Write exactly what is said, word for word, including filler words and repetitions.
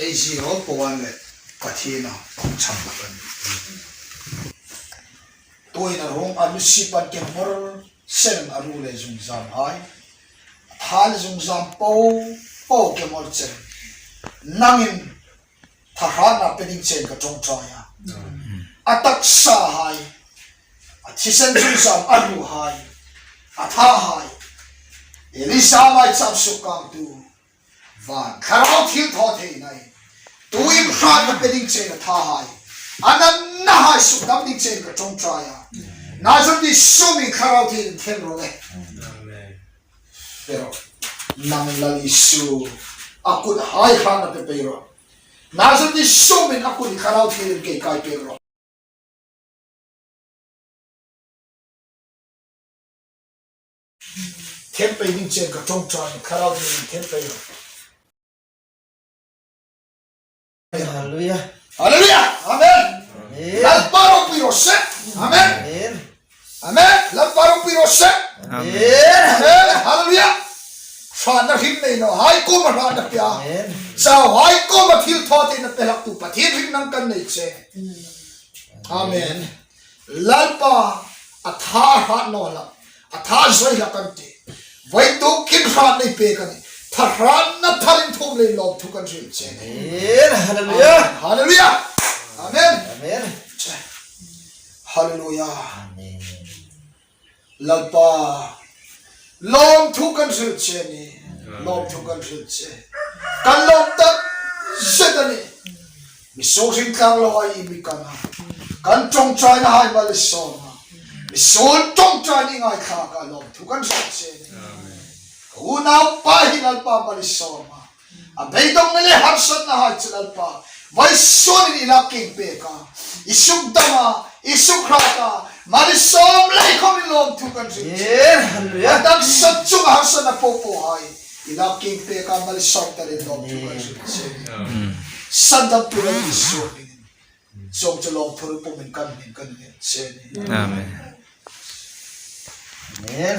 Ei zie rawl po an le Pathien a hung chang hlak a nih. Tuhin a ruong a lu si pan ke mor seng a ru le zungzam hai. A tha le zungzam po po ke mor chen. Nangin thahrana pe ding chen ka ṭawngṭai a. A taksa hai. A thisen zungzam a ru hai. A tha hai. Elisa mai cham suk kang tu. Van, thlarau thil thaw thei nai. Tuin hratna pe ding chen a tha hai. A natna hai suk dam ding chen ka ṭawngṭai a. Nazareth Isu hmingin thlarau thil in thlen ro le. Amen. Pero, nang Lal Isu, a kut hai hratna pe pei ro. Nazareth Isu hmingin a kut hi thlarau thil in kei kai pei ro. Thlen pei ding chen ka ṭawngṭai, thlarau thil in thlen pei ro. Hallelujah. Hallelujah. Amen. Amen. Lalpa ropui raw se. Amen. Amen. Amen. Lalpa ropui raw se. Amen. Amen. Hallelujah. Hratna hrim nei naw hai kuoma hratna pia. Amen. Chau hai kuoma thil thaw theina pe hlak tu Pathien hrim nang kan nei che. Amen. Lalpa a tha hrat naw hlak, a tha zoi hlak kan ti. Vawituk hin hratna i pek a nih. Thahrana thar in thum lei lawmthu kan hril che a nih. Amen. Hallelujah. Amen. Hallelujah. Amen. Amen. Hallelujah. Amen. Lalpa, lawmthu kan hril che a nih, lawmthu kan hril che. Kan lawm tak zet a nih. Mi suol hring tlang lo hai i mi kan a. Kan ṭawngṭaina hai malsawm a. Mi suol ṭawngṭaina i ngaithlak a, lawmthu kan hril che a nih. Ka unaupa hi Lalpa malsawm a. A beidongna le harsatna hai chu Lalpa, vawisun hin i lak kieng pek a, i suk dam a, i suk hrat a, malsawm lei khawm i lawmthu kan hril che. Amen. Hallelujah. A taksa chunga harsatna po po hai i lak kieng pek a, malsawm takin lawmthu kan hril che. Amen. Sandamtu Lal Isu hmingin, chuong chu lawmthu ropui pumin kan hming kan ngen che a nih. Amen. Amen.